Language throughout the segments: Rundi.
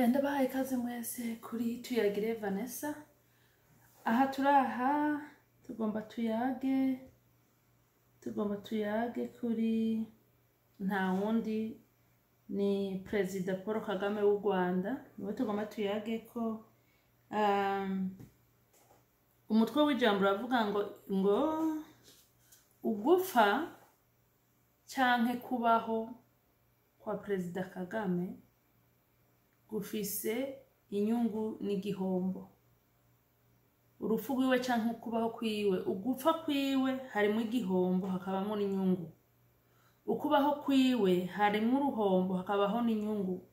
Ndabahaye ikaze mwese kuri Tuyagire Vanessa. Aha turaha tugomba tuyage kuri nta wundi, ni Perezida Paul Kagame w'u Rwanda, niwe tugomba tuyage ko. Umutwe w'ijambo uravuga ngo ugupfa canke kubaho kwa Perezida Kagame gufise inyungu n'igihombo. Urupfu rwiwe canke ukubaho kwiwe, ugupfa kwiwe harimwo igihombo hakabamwo n'inyungu, ukubaho kwiwe harimwo uruhombo hakabaho n'inyungu.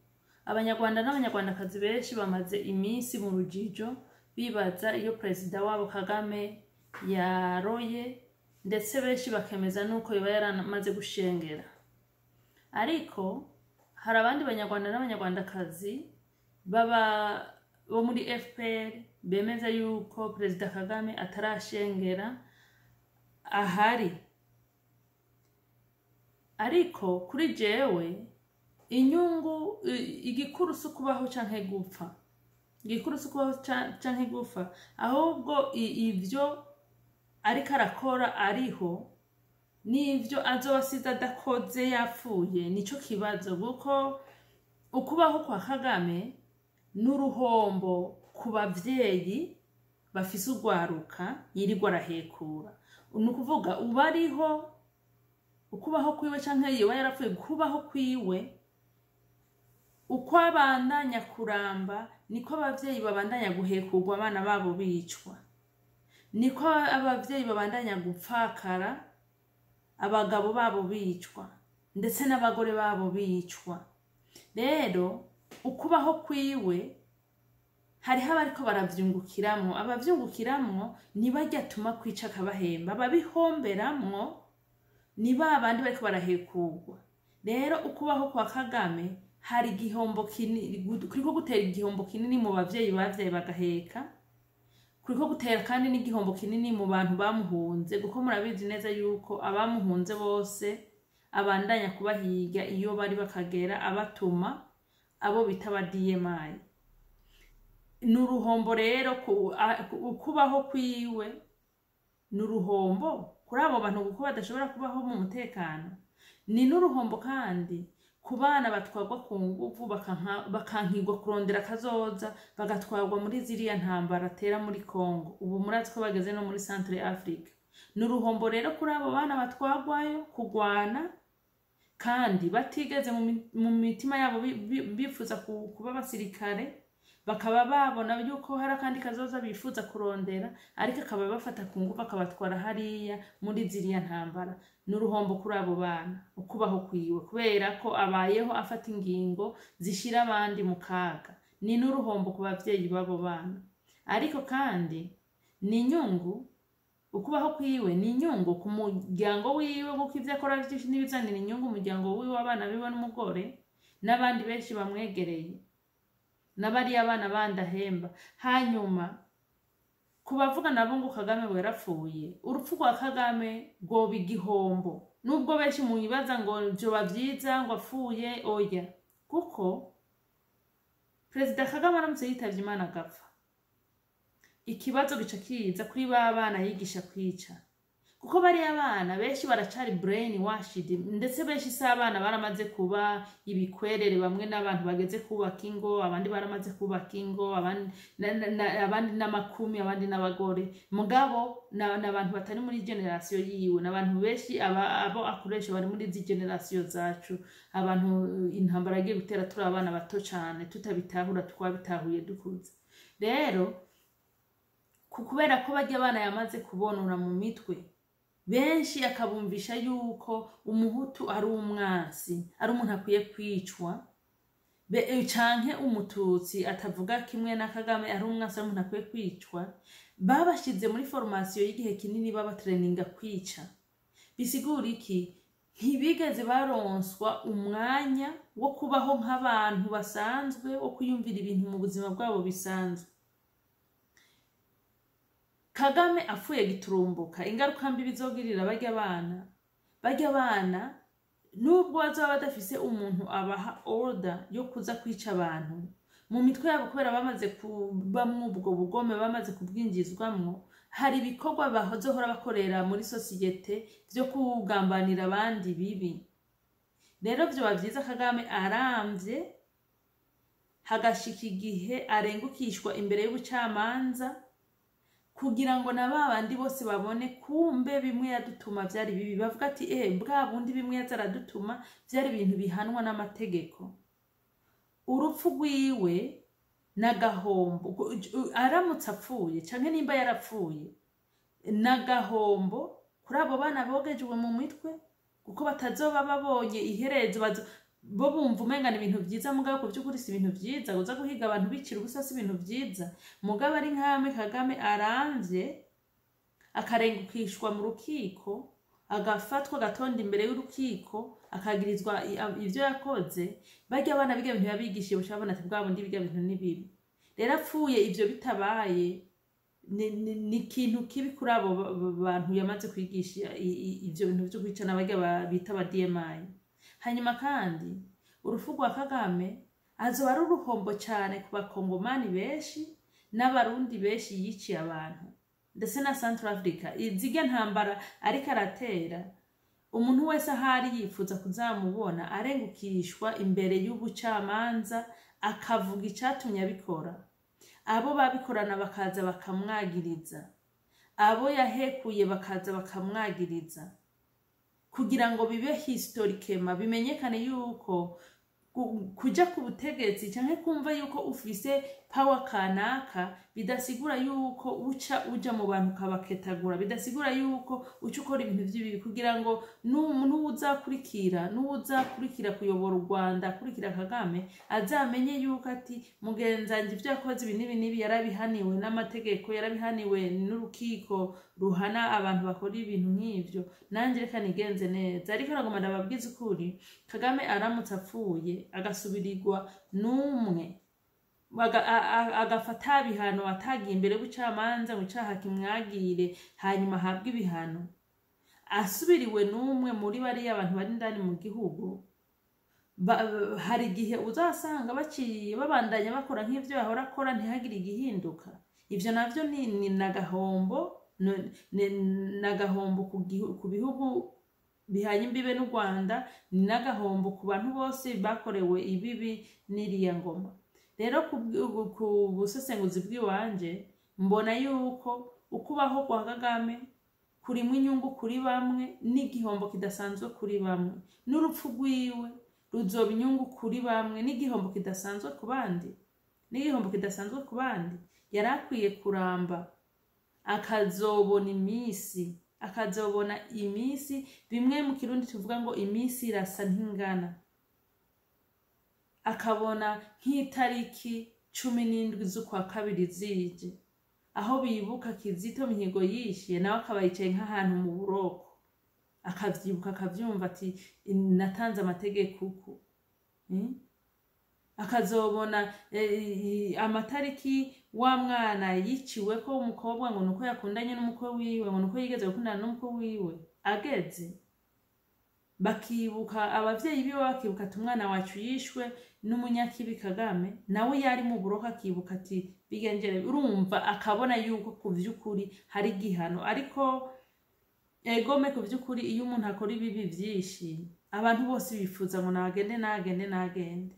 Abanyarwanda n'Abanyarwandakazi benshi bamaze iminsi mu rujijo, bibaza iyo perezida wabo Kagame yaroye, ndetse benshi bakemeza nuko yoba yaramaze gushengera. Ariko hari abandi Banyarwanda n'Abanyarwandakazi baba bo muri FPR bemeza yuko Perezida Kagame atarashengera, ahari. Ariko kuri jewe, inyungu igikuru si ukubaho canke gupfa, igikuru si ukubaho canke gupfa, ahubwo ivyo ariko arakora ariho n'ivyo azoba asize adakoze yapfuye, nico kibazo. Kuko ukubaho kwa Kagame n'uruhombo ku bavyeyi bafise urwaruka yirirwa arahekura. Ni ukuvuga uba ariho, ukubaho kwiwe canke yoba yarapfuye, kubaho kwiwe uko abandanya kuramba niko abavyeyi babandanya guhekurwa, abana babo bicwa, niko abavyeyi babandanya gupfakara, abagabo babo bicwa, ndetse n'abagore babo bicwa. Rero ukubaho kwiwe hariho abariko baravyungukiramwo. Abavyungukiramwo ni barya atuma kwica akabahemba, ababihomberamwo ni ba bandi bariko barahekurwa. Rero ukubaho kwa Kagame hari igihombo kinini, kuriko gutera igihombo kinini mu bavyeyi bavyaye bagaheka, kuriko gutera kandi n'igihombo kinini mu bantu bamuhunze, kuko murabizi neza yuko abamuhunze bose abandanya kubahiga iyo bari bakagera, abatuma abo bita aba DMI. Ni uruhombo rero ukubaho kwiwe, ni uruhombo kuri abo bantu kuko badashobora kubaho mu mutekano. Ni n'uruhombo kandi ku bana batwarwa ku nguvu, bakankigwa kurondera akazoza, bagatwarwa muri ziriya ntambara atera muri Congo. Ubu murazi ko bageze no muri Centre Africa. Ni uruhombo rero kuri abo bana batwarwayo kugwana kandi batigeze mu mitima yabo bifuza kuba abasirikare, bakaba babona yuko hari akandi kazoza bifuza kurondera, ariko akaba bafata ku nguvu akabatwara hariya muri ziriya ntambara. Ni uruhombo kuri abo bana ukubaho kwiwe, kubera ko abayeho afata ingingo zishira abandi mu kaga. Ni n'uruhombo ku bavyeyi b'abo bana. Ariko kandi ni inyungu, ukubaho kwiwe ni inyungu ku muryango wiwe, kuko ivyo akora vyinshi n'ibizanira inyungu umuryango wiwe, abana biwe n'umugore n'abandi benshi bamwegereye n'abariya bana bandi ahemba. Hanyuma ku bavuga nabo ngo Kagame ngo yarapfuye, urupfu rwa Kagame rwoba igihombo, nubwo benshi mubibaza ngo vyoba vyiza ngo apfuye. Oya, kuko Perezida Kagame aramutse yitavye Imana agapfa, ikibazo gica kiza kuri ba bana yigisha kwica, kuko bariya bana benshi baracari brain washed, ndetse benshi si abana, baramaze kuba ibikwerere. Bamwe n'abantu bageze kubaka ingo, abandi baramaze kubaka ingo, abandi abandi n'amakumi, abandi n'abagore. Mugabo n'abantu batari muri génération yiwe, n'abantu benshi abo akoresha bari muri izi génération zacu, abantu intambara yagiye gutera turi abana bato cane, tutabitahura, twabitahuye dukuze. Rero kubera ko barya abana yamaze kubonora mu mitwe benshi, akabumvisha yuko Umuhutu ari umwansi, ari umuntu akwiye kwicwa, canke Umututsi atavuga kimwe na Kagame ari umwansi, ari umuntu akwiye kwicwa, babashize muri formation y'igihe kinini, babatreninga kwica. Bisigura iki? Ntibigeze baronswa umwanya wo kubaho nk'abantu basanzwe, wo kwiyumvira ibintu mu buzima bwabo bisanzwe. Kagame apfuye giturumbuka, ingaruka mbi bizogirira barya bana, nubwo bazoba badafise umuntu abaha order yo kuza kwica abantu. Mu mitwe yabo, kubera bamaze kubamwo ubwo bugome, bamaze kubwinjizwamwo, hari ibikorwa bazohora bakorera muri société vyo kugambanira abandi bibi. Rero vyoba vyiza Kagame aramvye, hagashika igihe arengukishwa imbere y'ubucamanza, kugira ngo na ba bandi bose babone kumbe bimwe yadutuma vyari bibi, bavuga ati: "Eh, bwa bundi bimwe yaza aradutuma vyari ibintu bihanwa n'amategeko." Urupfu rwiwe n'agahombo. Aramutse apfuye canke nimba yarapfuye, n'agahombo kuri abo bana bogejwe mu mitwe, kuko batazoba babonye iherezo. Bo bumva umenga ni ibintu vyiza, mugabo ku vy'ukuri si ibintu vyiza. Uza guhiga abantu bicira ubusa si ibintu vyiza. Mugabo ari nk'amwe Kagame aramvye, akarengukishwa mu rukiko, agafatwa, agatonda imbere y'urukiko, akagirizwa ivyo yakoze, barya abana biga ibintu yabigishije buca babona ati: "Bwa bundi biga bintu ni bibi." Rero apfuye ivyo bitabaye, ni ikintu kibi kuri abo bantu yamaze kwigisha ivyo bintu vyo kwicana, barya bita aba DMI. Hanyuma kandi urupfu rwa Kagame azoba ari uruhombo cyane ku Bakongomani benshi n'Abarundi benshi yiciye abantu, ndetse na Central Africa. Izirya ntambara ariko aratera, umuntu wese ahari yifuza kuzamubona arengukishwa imbere y'ubucamanza, akavuga icatumye abikora, abo babikorana bakaza bakamwagiriza, abo yahekuye bakaza bakamwagiriza, kugira ngo bibe historiquement, bimenyekane yuko kuja ku butegetsi canke kumva yuko ufise power kanaka bidasigura yuko uca uja mu bantu ukabaketagura, bidasigura yuko uca ukora ibintu vy'ibibi, kugira ngo n'uwuzakurikira kuyobora u Rwanda akurikira Kagame azamenye yuko ati: "Mugenzanje ivyo yakoze ibi n'ibi n'ibi yarabihaniwe n'amategeko, yarabihaniwe n'urukiko ruhana abantu bakora ibintu nk'ivyo, nanjye reka nigenze neza." Ariko nagomba ndababwiza ukuri: Kagame aramutse apfuye, agasubirirwa n'umwe, agafata ibihano, atagiye imbere y'ubucamanza ngo icaha kimwagire hanyuma ahabwe ibihano, asubiriwe n'umwe muri bariya abantu bari indani mu gihugu, hari igihe uzasanga baciye babandanya bakora nk'ivyo bahora akora, ntihagire igihinduka. Ivyo navyo ni nagahombo, nagahombo ku bihugu bihanye imbibe n'u Rwanda, ni n'agahombo ku bantu bose bakorewe ibibi n'iriya ngoma. Rero ku busesenguzi bw'iwanje, mbona yuko ukubaho kwa Kagame kurimwo inyungu kuri bamwe n'igihombo kidasanzwe kuri bamwe, n'urupfu rwiwe ruzoba inyungu kuri bamwe n'igihombo kidasanzwe ku bandi, n'igihombo kidasanzwe ku bandi. Yari akwiye kuramba, akazobona iminsi, akazobona iminsi. Bimwe mu Kirundi tuvuga ngo iminsi irasa ntingana. Akabona nk'itariki 17 z'ukwa kabiri zije, aho bibuka Kizito Mihigo yishiye, nawe akaba yicaye nk'ahantu mu buroko, akavyibuka, akavyumva ati: "Natanze amategeko uku." Akazobona amatariki wa mwana yiciweko w'umukobwa, ngo nuko yakundanye n'umukwe wiwe, ngo nuko yigeze gukundana n'umukwe wiwe, ageze bakibuka, abavyeyi biwe bakibuka ati: "Umwana wacu yishwe n'umunyakibi Kagame." Nawe yari mu buroko akibuka ati: "Bigenjere." Urumva, akabona yuko ku vy'ukuri hari igihano. Ariko egome, ku vy'ukuri iyo umuntu akora ibibi vyinshi, abantu bose bifuza ngo nagende, nagende, nagende.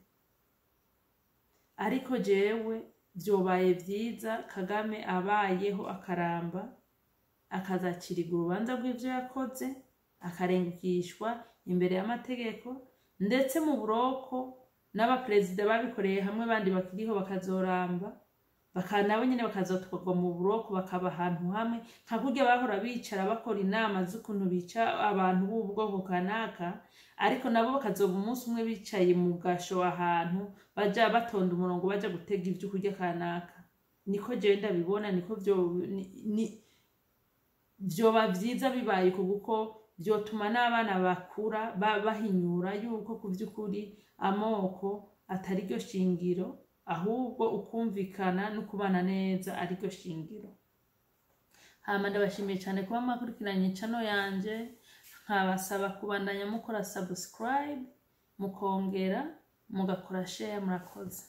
Ariko jewe vyobaye vyiza Kagame abayeho, akaramba, akazacirigwa urubanza rw'ivyo yakoze, akarengukishwa imbere y'amategeko, ndetse mu buroko n'abaperezida babikoreye hamwe bandi bakiriho bakazoramba, nabo nyene bakazotwarwa mu buroko, bakaba ahantu hamwe nka kurya bahora bicara bakora inama z'ukuntu bica abantu b'ubwoko kanaka, ariko nabo bakazoba umunsi umwe bicaye mu gasho, ahantu baja batonda umurongo baja gutega ivyo kurya kanaka. Niko jewe ndabibona, niko vyo vyoba vyiza bibaye uko, kuko vyotuma n'abana bakura bahinyura yuko ku vy'ukuri amoko atari ryo shingiro, ahubwo ukumvikana no kubana neza ari ryo shingiro. Hama ndabashimiye cyane kuba mwakurikiranye channel yanje, nkabasaba kubandanya mukora subscribe, mukongera mugakora share. Murakoze.